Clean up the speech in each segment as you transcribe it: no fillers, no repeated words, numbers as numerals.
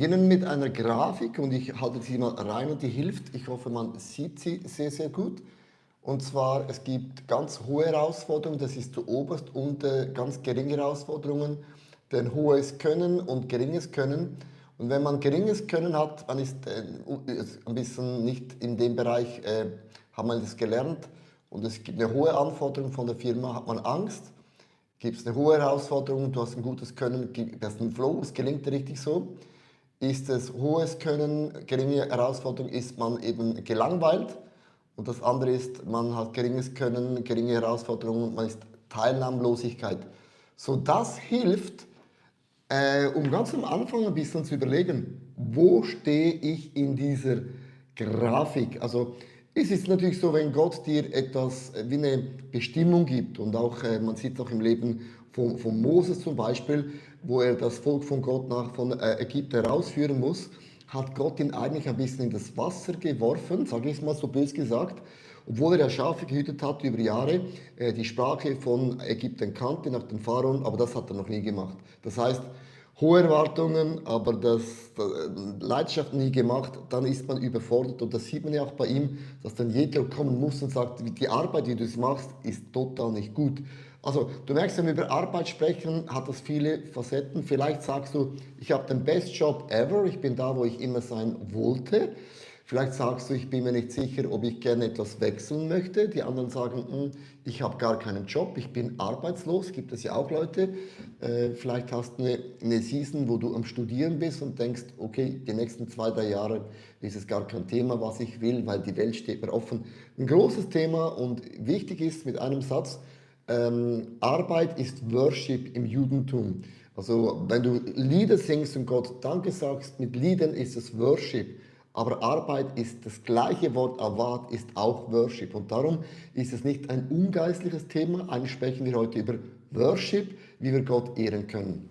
Beginnen mit einer Grafik und ich halte sie mal rein und die hilft. Ich hoffe, man sieht sie sehr, sehr gut. Und zwar, es gibt ganz hohe Herausforderungen, das ist zuoberst, und ganz geringe Herausforderungen, denn hohes Können und geringes Können. Und wenn man geringes Können hat, man ist ein bisschen nicht in dem Bereich, hat man das gelernt und es gibt eine hohe Anforderung von der Firma, hat man Angst, gibt es eine hohe Herausforderung, du hast ein gutes Können, du hast einen Flow, es gelingt dir richtig so. Ist es hohes Können, geringe Herausforderung, ist man eben gelangweilt. Und das andere ist, man hat geringes Können, geringe Herausforderungen, man ist Teilnahmlosigkeit. So, das hilft, um ganz am Anfang ein bisschen zu überlegen, wo stehe ich in dieser Grafik? Also es ist natürlich so, wenn Gott dir etwas wie eine Bestimmung gibt und auch, man sieht es auch im Leben von Moses zum Beispiel, wo er das Volk von Gott von Ägypten herausführen muss, hat Gott ihn eigentlich ein bisschen in das Wasser geworfen, sage ich es mal so bös gesagt, obwohl er ja Schafe gehütet hat über Jahre, die Sprache von Ägypten kannte nach den Pharaonen, aber das hat er noch nie gemacht. Das heißt, hohe Erwartungen, aber Leidenschaft nie gemacht, dann ist man überfordert. Und das sieht man ja auch bei ihm, dass dann jeder kommen muss und sagt, die Arbeit, die du machst, ist total nicht gut. Also du merkst, wenn wir über Arbeit sprechen, hat das viele Facetten. Vielleicht sagst du, ich habe den Best Job ever, ich bin da, wo ich immer sein wollte. Vielleicht sagst du, ich bin mir nicht sicher, ob ich gerne etwas wechseln möchte. Die anderen sagen, ich habe gar keinen Job, ich bin arbeitslos. Gibt es ja auch Leute. Vielleicht hast du eine Season, wo du am Studieren bist und denkst, okay, die nächsten 2, 3 Jahre ist es gar kein Thema, was ich will, weil die Welt steht mir offen. Ein großes Thema und wichtig ist mit einem Satz, Arbeit ist Worship im Judentum. Also wenn du Lieder singst und Gott Danke sagst, mit Liedern ist es Worship. Aber Arbeit ist das gleiche Wort, Avad ist auch Worship. Und darum ist es nicht ein ungeistliches Thema. Eigentlich sprechen wir heute über Worship, wie wir Gott ehren können.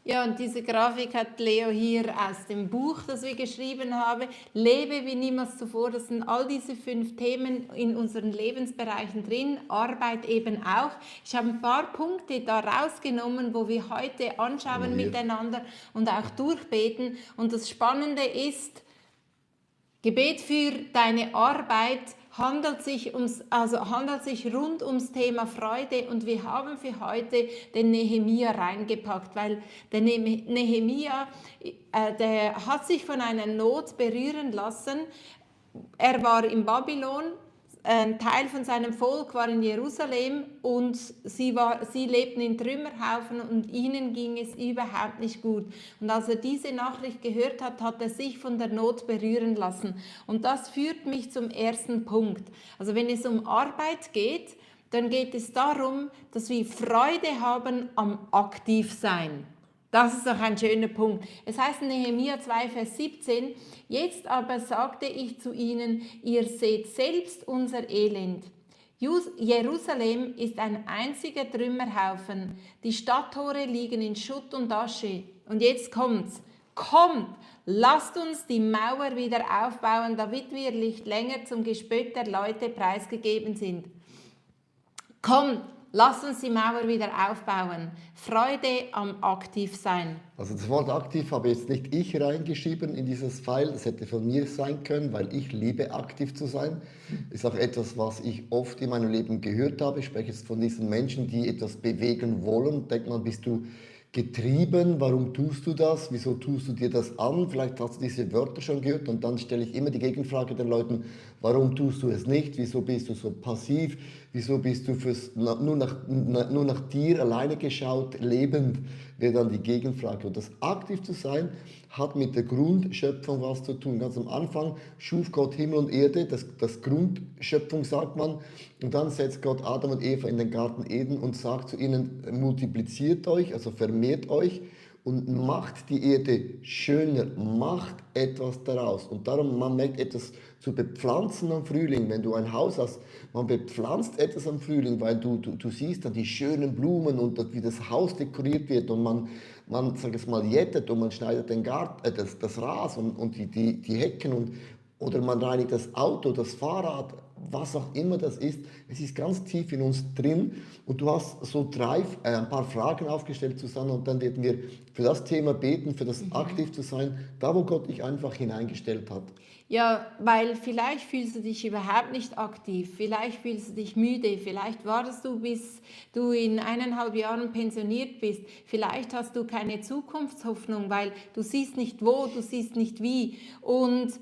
Ja, und diese Grafik hat Leo hier aus dem Buch, das wir geschrieben haben, Lebe wie niemals zuvor. Das sind all diese 5 Themen in unseren Lebensbereichen drin, Arbeit eben auch. Ich habe ein paar Punkte da rausgenommen, wo wir heute anschauen miteinander und auch durchbeten. Und das Spannende ist, Gebet für deine Arbeit handelt sich rund ums Thema Freude, und wir haben für heute den Nehemia reingepackt, weil der Nehemia, der hat sich von einer Not berühren lassen. Er war in Babylon, ein Teil von seinem Volk war in Jerusalem und sie lebten in Trümmerhaufen und ihnen ging es überhaupt nicht gut. Und als er diese Nachricht gehört hat, hat er sich von der Not berühren lassen. Und das führt mich zum ersten Punkt. Also wenn es um Arbeit geht, dann geht es darum, dass wir Freude haben am Aktivsein. Das ist doch ein schöner Punkt. Es heißt in Nehemia 2, Vers 17, jetzt aber sagte ich zu ihnen, ihr seht selbst unser Elend. Jerusalem ist ein einziger Trümmerhaufen. Die Stadttore liegen in Schutt und Asche. Und jetzt kommt's. Kommt, lasst uns die Mauer wieder aufbauen, damit wir nicht länger zum Gespött der Leute preisgegeben sind. Kommt, lasst uns die Mauer wieder aufbauen. Freude am Aktivsein. Also das Wort aktiv habe jetzt nicht ich reingeschrieben in dieses File, das hätte von mir sein können, weil ich liebe aktiv zu sein. Ist auch etwas, was ich oft in meinem Leben gehört habe. Ich spreche jetzt von diesen Menschen, die etwas bewegen wollen. Denkt man, bist du getrieben? Warum tust du das? Wieso tust du dir das an? Vielleicht hast du diese Wörter schon gehört und dann stelle ich immer die Gegenfrage den Leuten, warum tust du es nicht? Wieso bist du so passiv? Wieso bist du nur nach dir alleine geschaut, lebend? Wäre dann die Gegenfrage. Und das aktiv zu sein, hat mit der Grundschöpfung was zu tun. Ganz am Anfang schuf Gott Himmel und Erde, das Grundschöpfung sagt man. Und dann setzt Gott Adam und Eva in den Garten Eden und sagt zu ihnen, multipliziert euch, also vermehrt euch und macht die Erde schöner, macht etwas daraus. Und darum, man merkt etwas zu bepflanzen am Frühling, wenn du ein Haus hast, man bepflanzt etwas am Frühling, weil du siehst dann die schönen Blumen und wie das Haus dekoriert wird und man sag es mal, jettet und man schneidet den das Ras und die Hecken oder man reinigt das Auto, das Fahrrad, was auch immer das ist. Es ist ganz tief in uns drin und du hast so ein paar Fragen aufgestellt, Susanne, und dann werden wir für das Thema beten, für das aktiv zu sein, da wo Gott dich einfach hineingestellt hat. Ja, weil vielleicht fühlst du dich überhaupt nicht aktiv, vielleicht fühlst du dich müde, vielleicht wartest du, bis du in 1,5 Jahren pensioniert bist, vielleicht hast du keine Zukunftshoffnung, weil du siehst nicht wo, du siehst nicht wie. Und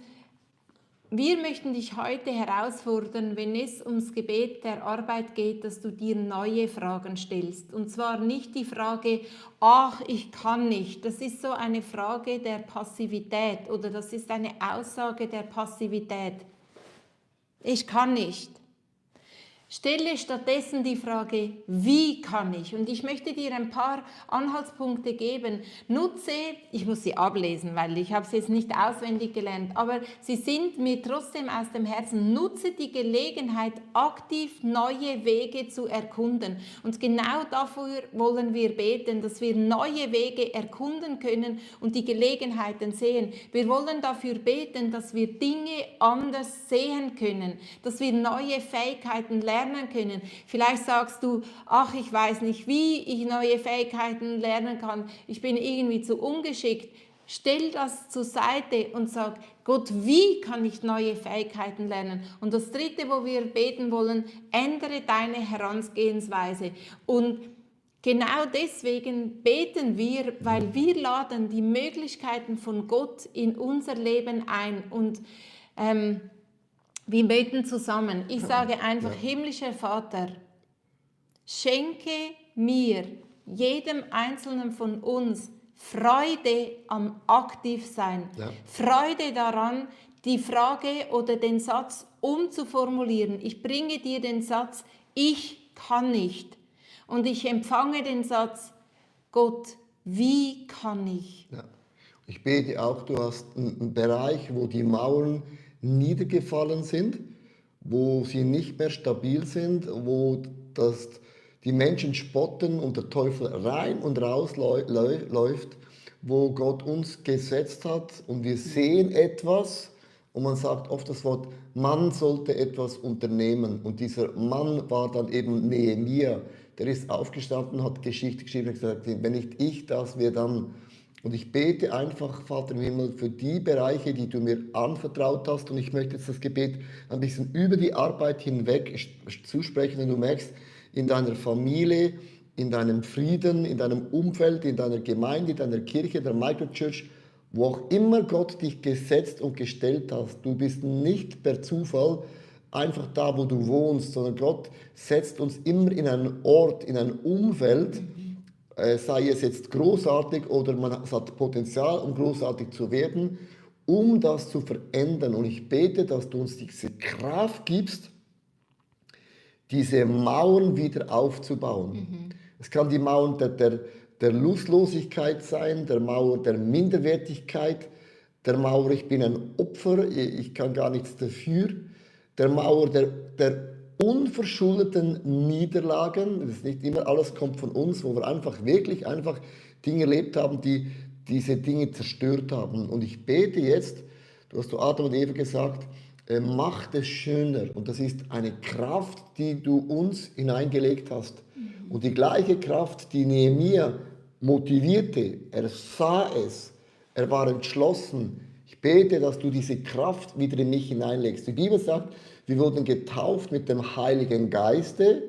wir möchten dich heute herausfordern, wenn es ums Gebet der Arbeit geht, dass du dir neue Fragen stellst. Und zwar nicht die Frage, ach, ich kann nicht. Das ist so eine Frage der Passivität oder das ist eine Aussage der Passivität. Ich kann nicht. Stelle stattdessen die Frage, wie kann ich? Und ich möchte dir ein paar Anhaltspunkte geben. Nutze, ich muss sie ablesen, weil ich habe sie jetzt nicht auswendig gelernt, aber sie sind mir trotzdem aus dem Herzen. Nutze die Gelegenheit, aktiv neue Wege zu erkunden. Und genau dafür wollen wir beten, dass wir neue Wege erkunden können und die Gelegenheiten sehen. Wir wollen dafür beten, dass wir Dinge anders sehen können, dass wir neue Fähigkeiten lernen können. Vielleicht sagst du, ach, ich weiß nicht, wie ich neue Fähigkeiten lernen kann. Ich bin irgendwie zu ungeschickt. Stell das zur Seite und sag, Gott, wie kann ich neue Fähigkeiten lernen? Und das Dritte, wo wir beten wollen, ändere deine Herangehensweise. Und genau deswegen beten wir, weil wir laden die Möglichkeiten von Gott in unser Leben ein. Und wir beten zusammen. Ich sage einfach, himmlischer Vater, schenke mir, jedem Einzelnen von uns, Freude am Aktivsein. Ja. Freude daran, die Frage oder den Satz umzuformulieren. Ich bringe dir den Satz, ich kann nicht. Und ich empfange den Satz, Gott, wie kann ich? Ja. Ich bete auch, du hast einen Bereich, wo die Mauern niedergefallen sind, wo sie nicht mehr stabil sind, wo die Menschen spotten und der Teufel rein und raus läuft, wo Gott uns gesetzt hat und wir sehen etwas und man sagt oft das Wort, man sollte etwas unternehmen und dieser Mann war dann eben Nehemia, der ist aufgestanden, hat Geschichte geschrieben und gesagt, wenn nicht ich das, wer dann? Und ich bete einfach, Vater im Himmel, für die Bereiche, die du mir anvertraut hast. Und ich möchte jetzt das Gebet ein bisschen über die Arbeit hinweg zusprechen. Wenn du merkst, in deiner Familie, in deinem Frieden, in deinem Umfeld, in deiner Gemeinde, in deiner Kirche, der Microchurch, wo auch immer Gott dich gesetzt und gestellt hat. Du bist nicht per Zufall einfach da, wo du wohnst, sondern Gott setzt uns immer in einen Ort, in ein Umfeld, sei es jetzt großartig oder es hat Potenzial, um großartig zu werden, um das zu verändern. Und ich bete, dass du uns diese Kraft gibst, diese Mauern wieder aufzubauen. Es kann die Mauern der Lustlosigkeit sein, der Mauer der Minderwertigkeit, der Mauer, ich bin ein Opfer, ich kann gar nichts dafür, der Mauer der unverschuldeten Niederlagen, das ist nicht immer alles kommt von uns, wo wir wirklich Dinge erlebt haben, die diese Dinge zerstört haben. Und ich bete jetzt, du hast zu Adam und Eva gesagt, mach es schöner. Und das ist eine Kraft, die du uns hineingelegt hast. Und die gleiche Kraft, die Nehemia motivierte, er sah es, er war entschlossen. Ich bete, dass du diese Kraft wieder in mich hineinlegst. Die Bibel sagt, wir wurden getauft mit dem Heiligen Geiste,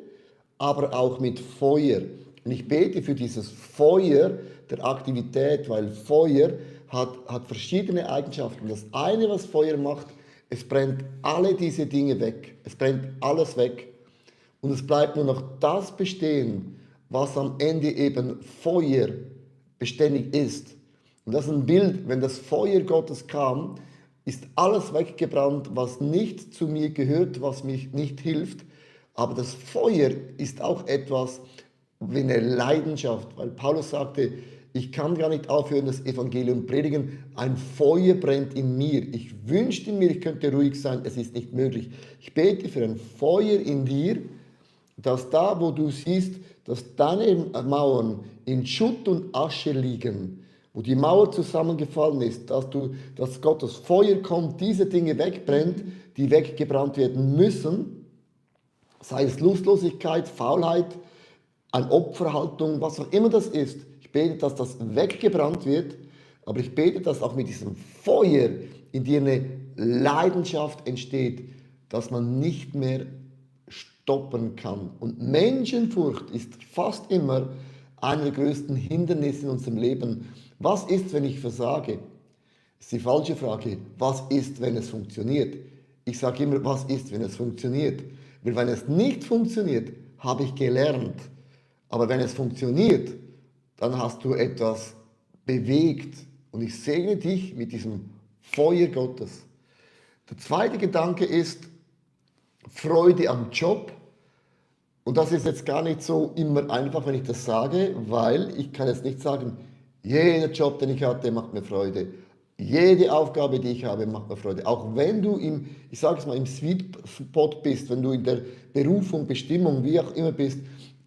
aber auch mit Feuer. Und ich bete für dieses Feuer der Aktivität, weil Feuer hat verschiedene Eigenschaften. Das eine, was Feuer macht, es brennt alle diese Dinge weg. Es brennt alles weg. Und es bleibt nur noch das bestehen, was am Ende eben Feuer beständig ist. Und das ist ein Bild, wenn das Feuer Gottes kam, ist alles weggebrannt, was nicht zu mir gehört, was mich nicht hilft. Aber das Feuer ist auch etwas wie eine Leidenschaft, weil Paulus sagte, ich kann gar nicht aufhören, das Evangelium predigen. Ein Feuer brennt in mir. Ich wünschte mir, ich könnte ruhig sein, es ist nicht möglich. Ich bete für ein Feuer in dir, dass da, wo du siehst, dass deine Mauern in Schutt und Asche liegen, wo die Mauer zusammengefallen ist, dass Gottes Feuer kommt, diese Dinge wegbrennt, die weggebrannt werden müssen, sei es Lustlosigkeit, Faulheit, eine Opferhaltung, was auch immer das ist. Ich bete, dass das weggebrannt wird, aber ich bete, dass auch mit diesem Feuer in dir eine Leidenschaft entsteht, dass man nicht mehr stoppen kann. Und Menschenfurcht ist fast immer einer der größten Hindernisse in unserem Leben. Was ist, wenn ich versage? Das ist die falsche Frage. Was ist, wenn es funktioniert? Ich sage immer, was ist, wenn es funktioniert? Weil wenn es nicht funktioniert, habe ich gelernt. Aber wenn es funktioniert, dann hast du etwas bewegt. Und ich segne dich mit diesem Feuer Gottes. Der zweite Gedanke ist Freude am Job. Und das ist jetzt gar nicht so immer einfach, wenn ich das sage, weil ich kann jetzt nicht sagen, jeder Job, den ich hatte, macht mir Freude. Jede Aufgabe, die ich habe, macht mir Freude. Auch wenn du ich sage es mal, im Sweet Spot bist, wenn du in der Berufung, Bestimmung, wie auch immer bist,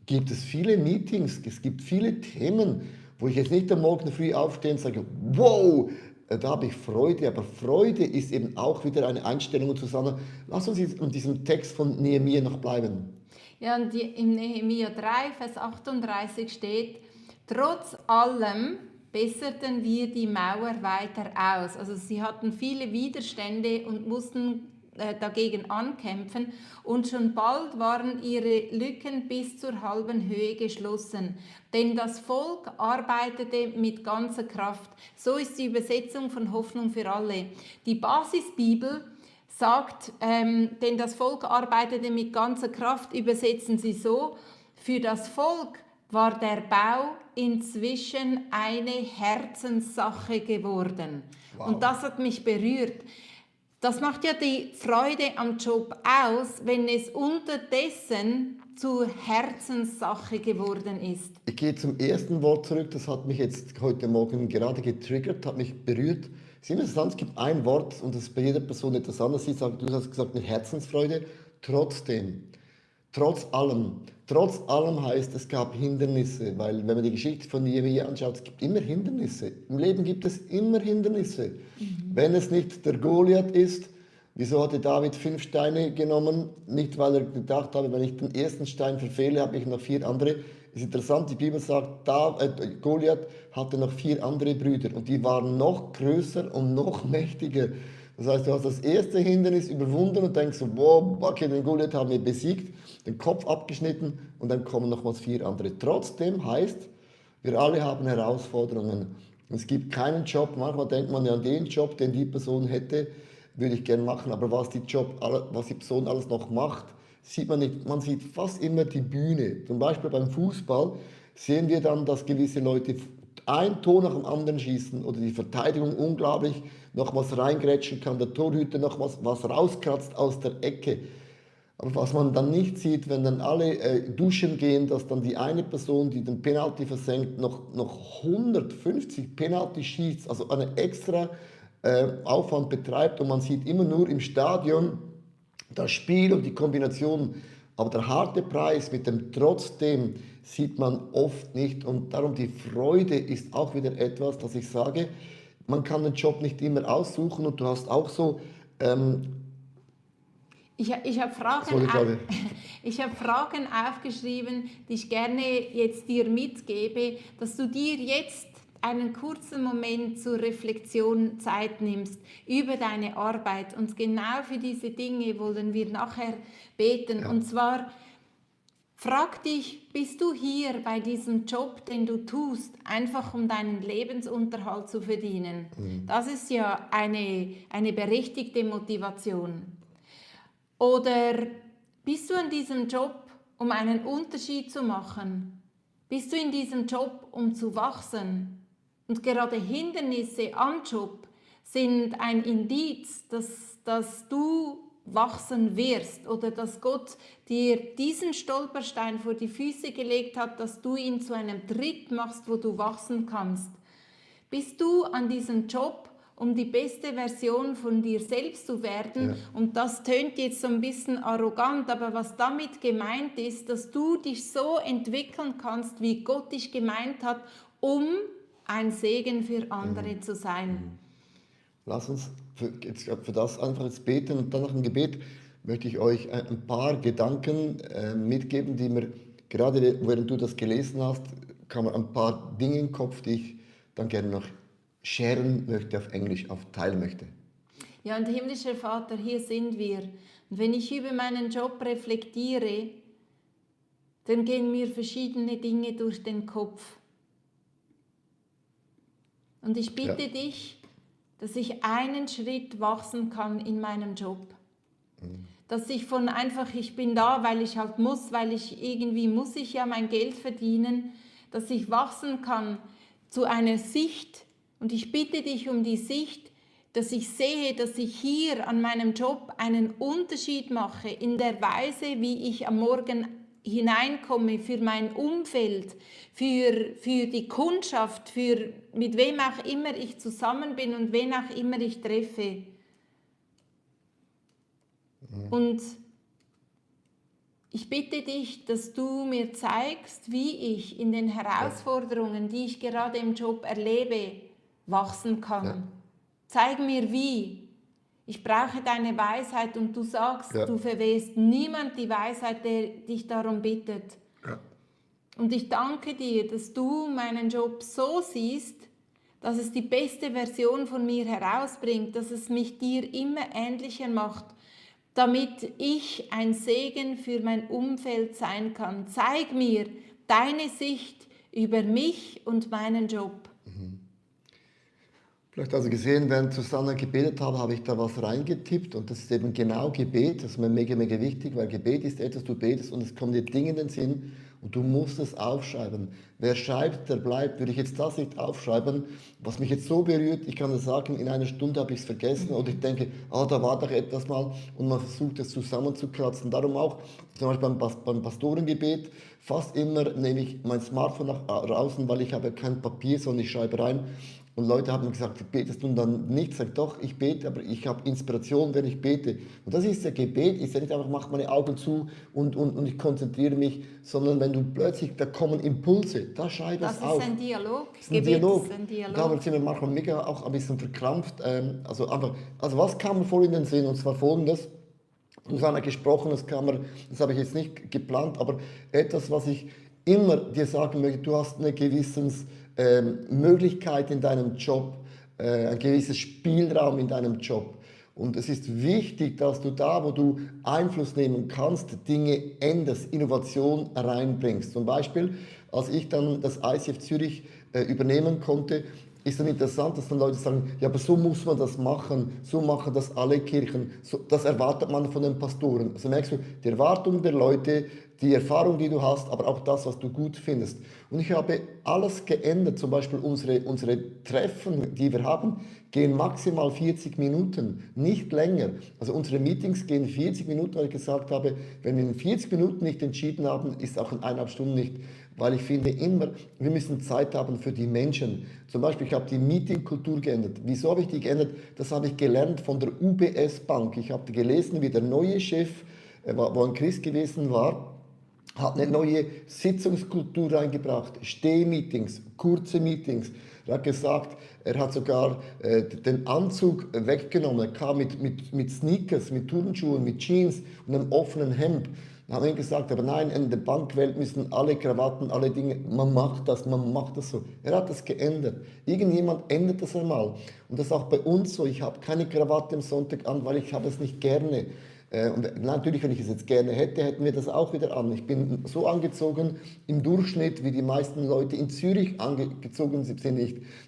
gibt es viele Meetings, es gibt viele Themen, wo ich jetzt nicht am Morgen früh aufstehe und sage, wow, da habe ich Freude. Aber Freude ist eben auch wieder eine Einstellung und zusammen. Lass uns jetzt an diesem Text von Nehemia noch bleiben. Ja, und im Nehemia 3, Vers 38 steht, trotz allem besserten wir die Mauer weiter aus. Also sie hatten viele Widerstände und mussten dagegen ankämpfen und schon bald waren ihre Lücken bis zur halben Höhe geschlossen. Denn das Volk arbeitete mit ganzer Kraft. So ist die Übersetzung von Hoffnung für alle. Die Basisbibel sagt, denn das Volk arbeitete mit ganzer Kraft, übersetzen sie so, für das Volk war der Bau inzwischen eine Herzenssache geworden. Wow. Und das hat mich berührt. Das macht ja die Freude am Job aus, wenn es unterdessen zur Herzenssache geworden ist. Ich gehe zum ersten Wort zurück, das hat mich jetzt heute Morgen gerade getriggert, hat mich berührt. Es ist immer interessant, es gibt ein Wort und das ist bei jeder Person etwas anderes. Du hast gesagt mit Herzensfreude, trotzdem. Trotz allem heißt, es gab Hindernisse, weil wenn man die Geschichte von Nehemia anschaut, es gibt immer Hindernisse. Im Leben gibt es immer Hindernisse. Wenn es nicht der Goliath ist, wieso hatte David 5 Steine genommen? Nicht, weil er gedacht habe, wenn ich den ersten Stein verfehle, habe ich noch 4 andere. Es ist interessant, die Bibel sagt, Goliath hatte noch 4 andere Brüder und die waren noch größer und noch mächtiger. Das heißt, du hast das erste Hindernis überwunden und denkst so, wow, okay, den Goliath haben wir besiegt, den Kopf abgeschnitten und dann kommen nochmals 4 andere. Trotzdem heißt, wir alle haben Herausforderungen. Es gibt keinen Job, manchmal denkt man ja an den Job, den die Person hätte, würde ich gerne machen, aber was die Person alles noch macht, sieht man nicht. Man sieht fast immer die Bühne. Zum Beispiel beim Fußball sehen wir dann, dass gewisse Leute ein Tor nach dem anderen schießen oder die Verteidigung unglaublich noch was reingrätschen kann, der Torhüter noch was rauskratzt aus der Ecke. Aber was man dann nicht sieht, wenn dann alle duschen gehen, dass dann die eine Person, die den Penalty versenkt, noch 150 Penalty schießt, also einen extra Aufwand betreibt und man sieht immer nur im Stadion das Spiel und die Kombination. Aber der harte Preis mit dem Trotzdem sieht man oft nicht und darum die Freude ist auch wieder etwas, dass ich sage, man kann den Job nicht immer aussuchen und du hast auch so... Ich habe Fragen aufgeschrieben, die ich gerne jetzt dir mitgebe, dass du dir jetzt einen kurzen Moment zur Reflexion Zeit nimmst über deine Arbeit. Und genau für diese Dinge wollen wir nachher beten. Ja. Und zwar, frag dich, bist du hier bei diesem Job, den du tust, einfach um deinen Lebensunterhalt zu verdienen? Mhm. Das ist ja eine berechtigte Motivation. Oder bist du in diesem Job, um einen Unterschied zu machen? Bist du in diesem Job, um zu wachsen? Und gerade Hindernisse am Job sind ein Indiz, dass du wachsen wirst oder dass Gott dir diesen Stolperstein vor die Füße gelegt hat, dass du ihn zu einem Tritt machst, wo du wachsen kannst. Bist du an diesem Job, um die beste Version von dir selbst zu werden? Ja. Und das tönt jetzt so ein bisschen arrogant, aber was damit gemeint ist, dass du dich so entwickeln kannst, wie Gott dich gemeint hat, um ein Segen für andere zu sein. Lass uns für das einfach jetzt beten und dann nach dem Gebet möchte ich euch ein paar Gedanken mitgeben, die mir gerade während du das gelesen hast, kamen ein paar Dinge im Kopf, die ich dann gerne noch sharen möchte auf Englisch, teilen möchte. Ja, und himmlischer Vater, hier sind wir. Und wenn ich über meinen Job reflektiere, dann gehen mir verschiedene Dinge durch den Kopf. Und ich bitte dich, dass ich einen Schritt wachsen kann in meinem Job. Dass ich von einfach, ich bin da, weil ich halt muss, weil ich irgendwie muss ich ja mein Geld verdienen, dass ich wachsen kann zu einer Sicht. Und ich bitte dich um die Sicht, dass ich sehe, dass ich hier an meinem Job einen Unterschied mache in der Weise, wie ich am Morgen hineinkomme für mein Umfeld, für die Kundschaft, für mit wem auch immer ich zusammen bin und wen auch immer ich treffe. Und ich bitte dich, dass du mir zeigst, wie ich in den Herausforderungen, die ich gerade im Job erlebe, wachsen kann. Ja. Zeig mir wie. Ich brauche deine Weisheit und du sagst, du verwehst niemand die Weisheit, der dich darum bittet. Ja. Und ich danke dir, dass du meinen Job so siehst, dass es die beste Version von mir herausbringt, dass es mich dir immer ähnlicher macht, damit ich ein Segen für mein Umfeld sein kann. Zeig mir deine Sicht über mich und meinen Job. Vielleicht also gesehen, während Susanne gebetet habe ich da was reingetippt und das ist eben genau Gebet. Das ist mir mega, mega wichtig, weil Gebet ist etwas, du betest und es kommen dir Dinge in den Sinn und du musst es aufschreiben. Wer schreibt, der bleibt. Würde ich jetzt das nicht aufschreiben, was mich jetzt so berührt, ich kann das sagen, in einer Stunde habe ich es vergessen oder ich denke, da war doch etwas mal und man versucht es zusammenzukratzen. Darum auch, zum Beispiel beim Pastorengebet, fast immer nehme ich mein Smartphone nach draußen, weil ich habe kein Papier, sondern ich schreibe rein. Und Leute haben gesagt, betest du dann nicht? Sag doch, ich bete, aber ich habe Inspiration, wenn ich bete. Und das ist ja Gebet, ist ja nicht einfach, mach meine Augen zu und ich konzentriere mich, sondern wenn du plötzlich, da kommen Impulse, da schreib es auf. Das ist ein Dialog. Das ist ein Dialog. Ist ein Dialog. Da sind wir manchmal mega auch ein bisschen verkrampft. Also was kam mir voll in den Sinn? Und zwar folgendes. Susanne gesprochen, das habe ich jetzt nicht geplant, aber etwas, was ich immer dir sagen möchte, du hast eine gewisse Möglichkeit in deinem Job, ein gewisses Spielraum in deinem Job. Und es ist wichtig, dass du da, wo du Einfluss nehmen kannst, Dinge änderst, Innovation reinbringst. Zum Beispiel, als ich dann das ICF Zürich übernehmen konnte, ist dann interessant, dass dann Leute sagen, ja, aber so muss man das machen, so machen das alle Kirchen, so, das erwartet man von den Pastoren. Also merkst du, die Erwartung der Leute, die Erfahrung, die du hast, aber auch das, was du gut findest. Und ich habe alles geändert, zum Beispiel unsere Treffen, die wir haben, gehen maximal 40 Minuten, nicht länger. Also unsere Meetings gehen 40 Minuten, weil ich gesagt habe, wenn wir in 40 Minuten nicht entschieden haben, ist auch in 1,5 Stunden nicht. Weil ich finde immer, wir müssen Zeit haben für die Menschen. Zum Beispiel, ich habe die Meetingkultur geändert. Wieso habe ich die geändert? Das habe ich gelernt von der UBS Bank. Ich habe gelesen, wie der neue Chef, wo ein Christ gewesen war, hat eine neue Sitzungskultur reingebracht. Stehmeetings, kurze Meetings. Er hat gesagt, er hat sogar den Anzug weggenommen. Er kam mit Sneakers, mit Turnschuhen, mit Jeans und einem offenen Hemd. Dann haben wir gesagt, aber nein, in der Bankwelt müssen alle Krawatten, alle Dinge, man macht das so. Er hat das geändert. Irgendjemand ändert das einmal. Und das ist auch bei uns so. Ich habe keine Krawatte am Sonntag an, weil ich habe es nicht gerne. Und natürlich, wenn ich es jetzt gerne hätte, hätten wir das auch wieder an. Ich bin so angezogen im Durchschnitt, wie die meisten Leute in Zürich angezogen sind.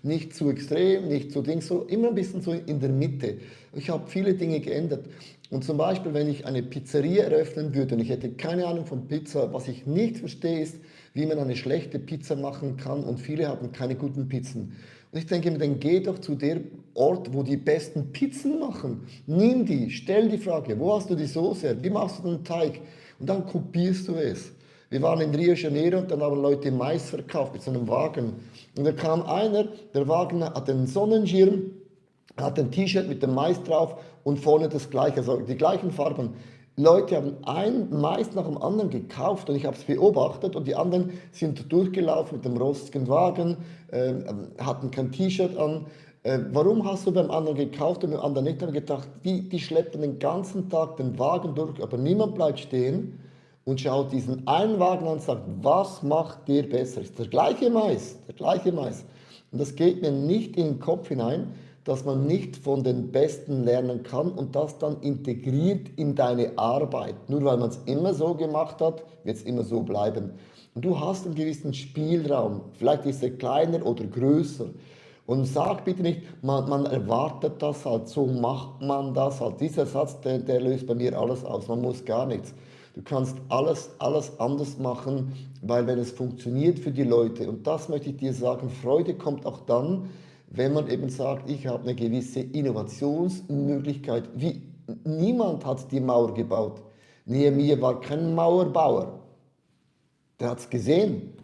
Nicht zu extrem, nicht zu Ding, so immer ein bisschen so in der Mitte. Ich habe viele Dinge geändert. Und zum Beispiel, wenn ich eine Pizzeria eröffnen würde und ich hätte keine Ahnung von Pizza, was ich nicht verstehe, ist, wie man eine schlechte Pizza machen kann und viele haben keine guten Pizzen. Und ich denke mir, dann geh doch zu dem Ort, wo die besten Pizzen machen. Nimm die, stell die Frage, wo hast du die Soße, wie machst du den Teig? Und dann kopierst du es. Wir waren in Rio de Janeiro und dann haben Leute Mais verkauft mit so einem Wagen. Und da kam einer, der Wagen hat einen Sonnenschirm, hat ein T-Shirt mit dem Mais drauf und vorne das gleiche, also die gleichen Farben. Leute haben ein Mais nach dem anderen gekauft und ich habe es beobachtet und die anderen sind durchgelaufen mit dem rostigen Wagen, hatten kein T-Shirt an. Warum hast du beim anderen gekauft und beim anderen nicht? Ich habe gedacht, die schleppen den ganzen Tag den Wagen durch, aber niemand bleibt stehen und schaut diesen einen Wagen an und sagt, was macht dir besser? Ist der gleiche Mais, der gleiche Mais. Und das geht mir nicht in den Kopf hinein, dass man nicht von den Besten lernen kann und das dann integriert in deine Arbeit. Nur weil man es immer so gemacht hat, wird es immer so bleiben. Und du hast einen gewissen Spielraum, vielleicht ist er kleiner oder größer. Und sag bitte nicht, man erwartet das halt, so macht man das halt. Dieser Satz, der löst bei mir alles aus, man muss gar nichts. Du kannst alles anders machen, weil wenn es funktioniert für die Leute, und das möchte ich dir sagen, Freude kommt auch dann, wenn man eben sagt, ich habe eine gewisse Innovationsmöglichkeit. Wie, niemand hat die Mauer gebaut. Nehemia war kein Mauerbauer. Der hat es gesehen.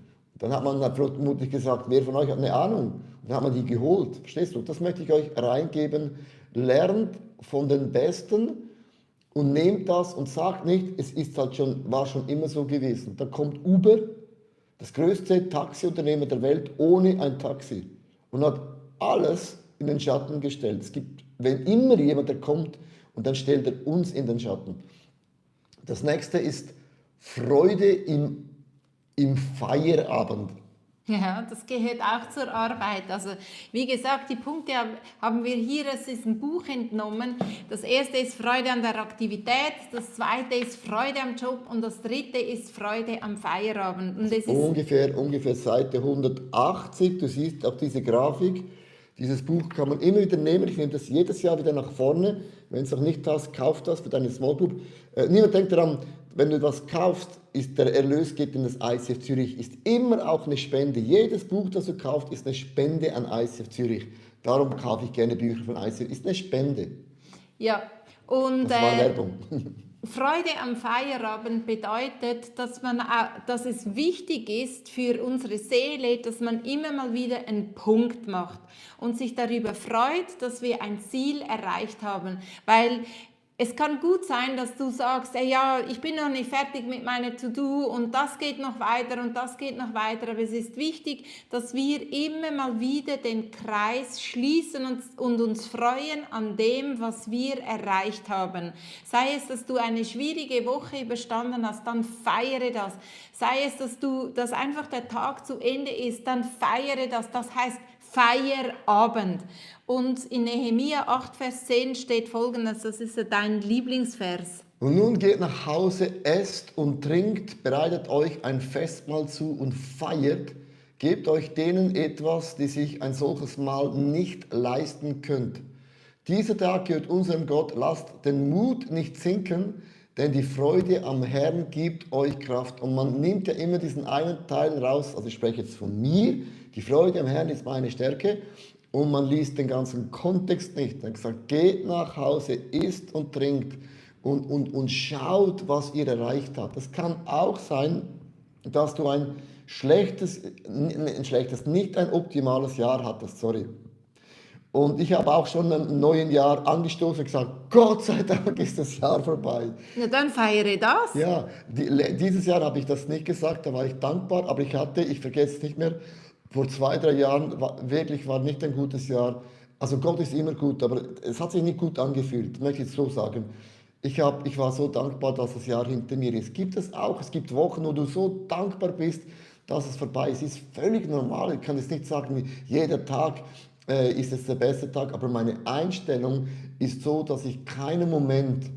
Dann hat man vermutlich gesagt, wer von euch hat eine Ahnung? Und dann hat man die geholt. Verstehst du? Das möchte ich euch reingeben. Lernt von den Besten und nehmt das und sagt nicht, es ist halt schon, war schon immer so gewesen. Da kommt Uber, das größte Taxiunternehmen der Welt, ohne ein Taxi. Und hat alles in den Schatten gestellt. Es gibt, wenn immer jemand, der kommt, und dann stellt er uns in den Schatten. Das nächste ist Freude im Feierabend. Ja, das gehört auch zur Arbeit. Also wie gesagt, die Punkte haben wir hier aus diesem Buch entnommen. Das erste ist Freude an der Aktivität, das zweite ist Freude am Job und das dritte ist Freude am Feierabend. Und es ist Ungefähr Seite 180, du siehst auch diese Grafik. Dieses Buch kann man immer wieder nehmen, ich nehme das jedes Jahr wieder nach vorne. Wenn es noch nicht hast, kauf das für deine Small Group. Niemand denkt daran, wenn du etwas kaufst, ist der Erlös geht in das ICF Zürich, ist immer auch eine Spende. Jedes Buch, das du kaufst, ist eine Spende an ICF Zürich. Darum kaufe ich gerne Bücher von ICF, ist eine Spende. ja, und Das war Werbung. Freude am Feierabend bedeutet, dass es wichtig ist für unsere Seele, dass man immer mal wieder einen Punkt macht und sich darüber freut, dass wir ein Ziel erreicht haben. Weil es kann gut sein, dass du sagst, ey, ja, ich bin noch nicht fertig mit meiner To-Do und das geht noch weiter und das geht noch weiter. Aber es ist wichtig, dass wir immer mal wieder den Kreis schließen und uns freuen an dem, was wir erreicht haben. Sei es, dass du eine schwierige Woche überstanden hast, dann feiere das. Sei es, dass einfach der Tag zu Ende ist, dann feiere das. Das heißt Feierabend. Und in Nehemia 8, Vers 10 steht Folgendes, das ist dein Lieblingsvers. Und nun geht nach Hause, esst und trinkt, bereitet euch ein Festmahl zu und feiert. Gebt euch denen etwas, die sich ein solches Mahl nicht leisten könnt. Dieser Tag gehört unserem Gott, lasst den Mut nicht sinken, denn die Freude am Herrn gibt euch Kraft. Und man nimmt ja immer diesen einen Teil raus, also ich spreche jetzt von mir, die Freude am Herrn ist meine Stärke. Und man liest den ganzen Kontext nicht. Er hat gesagt, geht nach Hause, isst und trinkt und schaut, was ihr erreicht habt. Das kann auch sein, dass du ein schlechtes, nicht ein optimales Jahr hattest, sorry. Und ich habe auch schon im neuen Jahr angestoßen und gesagt, Gott sei Dank ist das Jahr vorbei. Na dann feiere das. Ja, dieses Jahr habe ich das nicht gesagt, da war ich dankbar, aber ich vergesse es nicht mehr, vor 2, 3 Jahren war nicht ein gutes Jahr. Also Gott ist immer gut, aber es hat sich nicht gut angefühlt, möchte ich so sagen. Ich war so dankbar, dass das Jahr hinter mir ist. Gibt es auch, es gibt Wochen, wo du so dankbar bist, dass es vorbei ist. Es ist völlig normal. Ich kann jetzt nicht sagen, jeder Tag ist es der beste Tag, aber meine Einstellung ist so, dass ich keinen Moment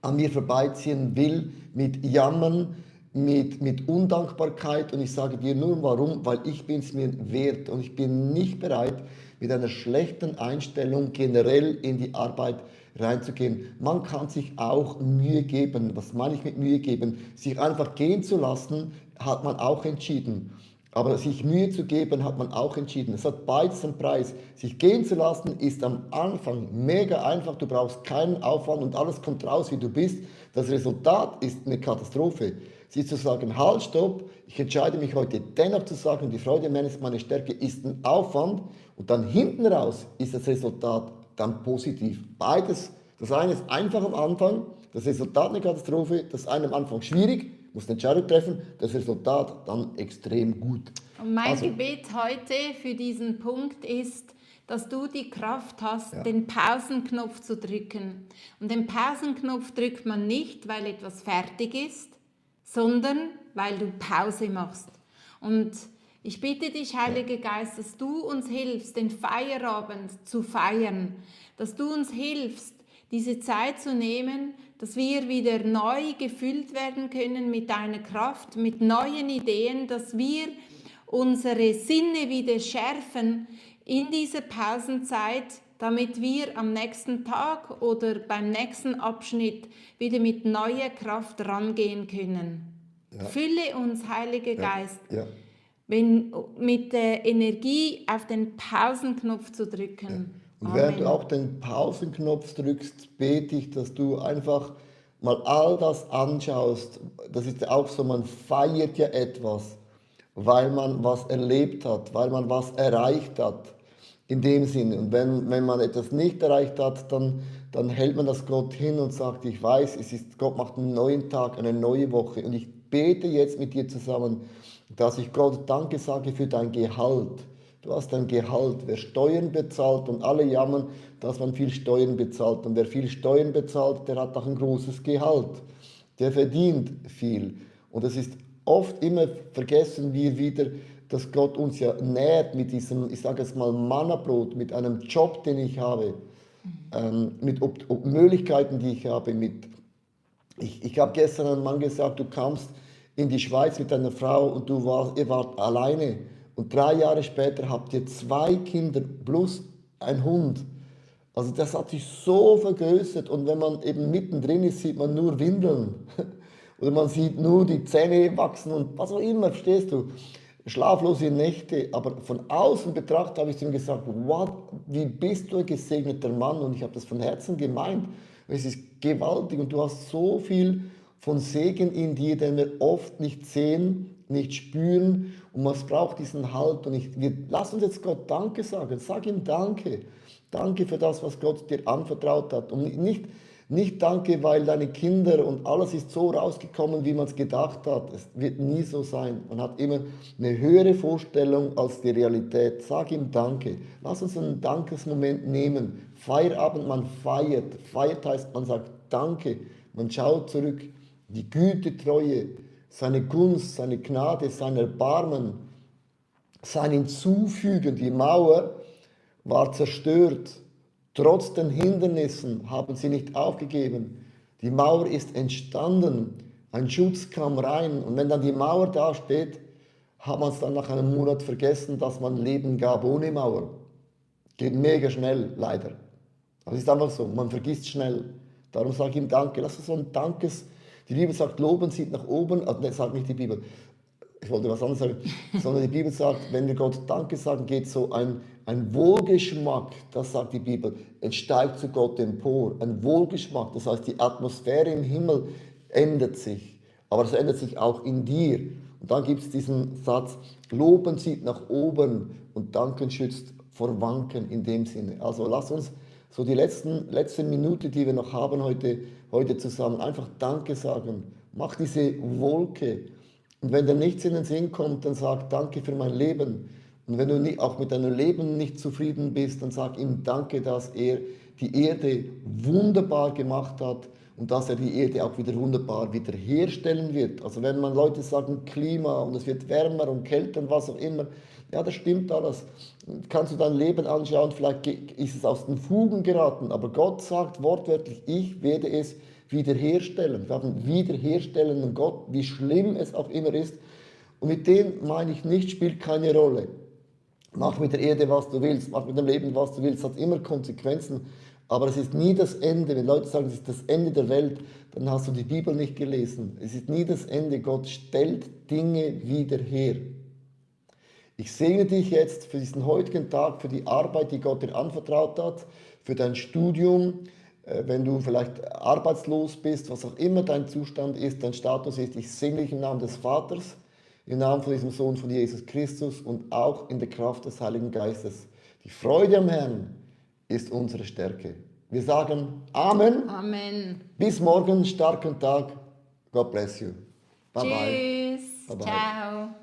an mir vorbeiziehen will mit Jammern, mit Undankbarkeit, und ich sage dir nur warum, weil ich bin es mir wert und ich bin nicht bereit, mit einer schlechten Einstellung generell in die Arbeit reinzugehen. Man kann sich auch Mühe geben. Was meine ich mit Mühe geben? Sich einfach gehen zu lassen, hat man auch entschieden. Aber sich Mühe zu geben, hat man auch entschieden. Es hat beides einen Preis. Sich gehen zu lassen ist am Anfang mega einfach. Du brauchst keinen Aufwand und alles kommt raus, wie du bist. Das Resultat ist eine Katastrophe. Sie zu sagen, halt, stopp, ich entscheide mich heute dennoch zu sagen, die Freude ist meine Stärke, ist ein Aufwand und dann hinten raus ist das Resultat dann positiv. Beides, Das eine ist einfach am Anfang, das Resultat eine Katastrophe, das eine am Anfang schwierig, muss eine Entscheidung treffen, das Resultat dann extrem gut. Und mein Also, Gebet heute für diesen Punkt ist, dass du die Kraft hast, ja, den Pausenknopf zu drücken. Und den Pausenknopf drückt man nicht, weil etwas fertig ist, sondern weil du Pause machst. Und ich bitte dich, Heiliger Geist, dass du uns hilfst, den Feierabend zu feiern, dass du uns hilfst, diese Zeit zu nehmen, dass wir wieder neu gefüllt werden können mit deiner Kraft, mit neuen Ideen, dass wir unsere Sinne wieder schärfen in dieser Pausenzeit, damit wir am nächsten Tag oder beim nächsten Abschnitt wieder mit neuer Kraft rangehen können. ja, Fülle uns, Heiliger ja, Geist, ja. mit der Energie auf den Pausenknopf zu Ja. drücken. Und während du Amen. auch den Pausenknopf drückst, bete ich, dass du einfach mal all das anschaust. Das ist ja auch so, man feiert ja etwas, weil man was erlebt hat, weil man was erreicht hat. In dem Sinne. Und wenn man etwas nicht erreicht hat, dann hält man das Gott hin und sagt, ich weiß, Gott macht einen neuen Tag, eine neue Woche. Und ich bete jetzt mit dir zusammen, dass ich Gott Danke sage für dein Gehalt. Du hast ein Gehalt. Wer Steuern bezahlt und alle jammern, dass man viel Steuern bezahlt. Und wer viel Steuern bezahlt, der hat auch ein großes Gehalt. Der verdient viel. Und es ist oft immer, vergessen wir wieder, dass Gott uns ja nährt mit diesem, ich sage jetzt mal, Mannabrot, mit einem Job, den ich habe, mit Möglichkeiten, die ich habe. Ich habe gestern einem Mann gesagt, du kamst in die Schweiz mit deiner Frau und ihr wart alleine. Und 3 Jahre später habt ihr 2 Kinder plus ein Hund. Also das hat sich so vergrößert und wenn man eben mittendrin ist, sieht man nur Windeln. Oder man sieht nur die Zähne wachsen und was auch immer, verstehst du? Schlaflose Nächte. Aber von außen betrachtet habe ich zu ihm gesagt, what, wie bist du ein gesegneter Mann? Und ich habe das von Herzen gemeint. Es ist gewaltig und du hast so viel von Segen in dir, den wir oft nicht sehen, nicht spüren und man braucht diesen Halt. Und lass uns jetzt Gott Danke sagen. Sag ihm Danke. Danke für das, was Gott dir anvertraut hat. Und nicht danke, weil deine Kinder und alles ist so rausgekommen, wie man es gedacht hat. Es wird nie so sein. Man hat immer eine höhere Vorstellung als die Realität. Sag ihm Danke. Lass uns einen Dankesmoment nehmen. Feierabend, man feiert. Feiert heißt, man sagt Danke. Man schaut zurück. Die Güte, Treue, seine Gunst, seine Gnade, sein Erbarmen, sein Hinzufügen. Die Mauer war zerstört. Trotz den Hindernissen haben sie nicht aufgegeben. Die Mauer ist entstanden. Ein Schutz kam rein. Und wenn dann die Mauer da steht, hat man es dann nach einem Monat vergessen, dass man Leben gab ohne Mauer. Geht mega schnell, leider. Das ist einfach so. Man vergisst schnell. Darum sage ich ihm Danke. Lass uns so ein Dankes. Die Bibel sagt, Loben zieht nach oben. Also, das sagt nicht die Bibel. Ich wollte was anderes sagen, sondern die Bibel sagt, wenn wir Gott Danke sagen, geht so ein Wohlgeschmack, das sagt die Bibel, entsteigt zu Gott empor. Ein Wohlgeschmack, das heißt, die Atmosphäre im Himmel ändert sich, aber es ändert sich auch in dir. Und dann gibt es diesen Satz, Loben zieht nach oben und Danken schützt vor Wanken in dem Sinne. Also lass uns so die letzte Minute, die wir noch haben heute zusammen, einfach Danke sagen. Mach diese Wolke. Und wenn dir nichts in den Sinn kommt, dann sag Danke für mein Leben. Und wenn du auch mit deinem Leben nicht zufrieden bist, dann sag ihm Danke, dass er die Erde wunderbar gemacht hat und dass er die Erde auch wieder wunderbar wiederherstellen wird. Also wenn man Leute sagen Klima und es wird wärmer und kälter und was auch immer, ja, das stimmt alles. Kannst du dein Leben anschauen, vielleicht ist es aus den Fugen geraten, aber Gott sagt wortwörtlich, ich werde es wiederherstellen. Wir haben einen wiederherstellenden Gott, wie schlimm es auch immer ist. Und mit dem meine ich nicht, spielt keine Rolle. Mach mit der Erde, was du willst, mach mit dem Leben, was du willst, hat immer Konsequenzen. Aber es ist nie das Ende. Wenn Leute sagen, es ist das Ende der Welt, dann hast du die Bibel nicht gelesen. Es ist nie das Ende. Gott stellt Dinge wieder her. Ich segne dich jetzt für diesen heutigen Tag, für die Arbeit, die Gott dir anvertraut hat, für dein Studium, wenn du vielleicht arbeitslos bist, was auch immer dein Zustand ist, dein Status ist. Ich segne dich im Namen des Vaters, im Namen von diesem Sohn von Jesus Christus und auch in der Kraft des Heiligen Geistes. Die Freude am Herrn ist unsere Stärke. Wir sagen Amen. Amen. Bis morgen, starken Tag. God bless you. Bye bye. Tschüss. Bye bye. Ciao.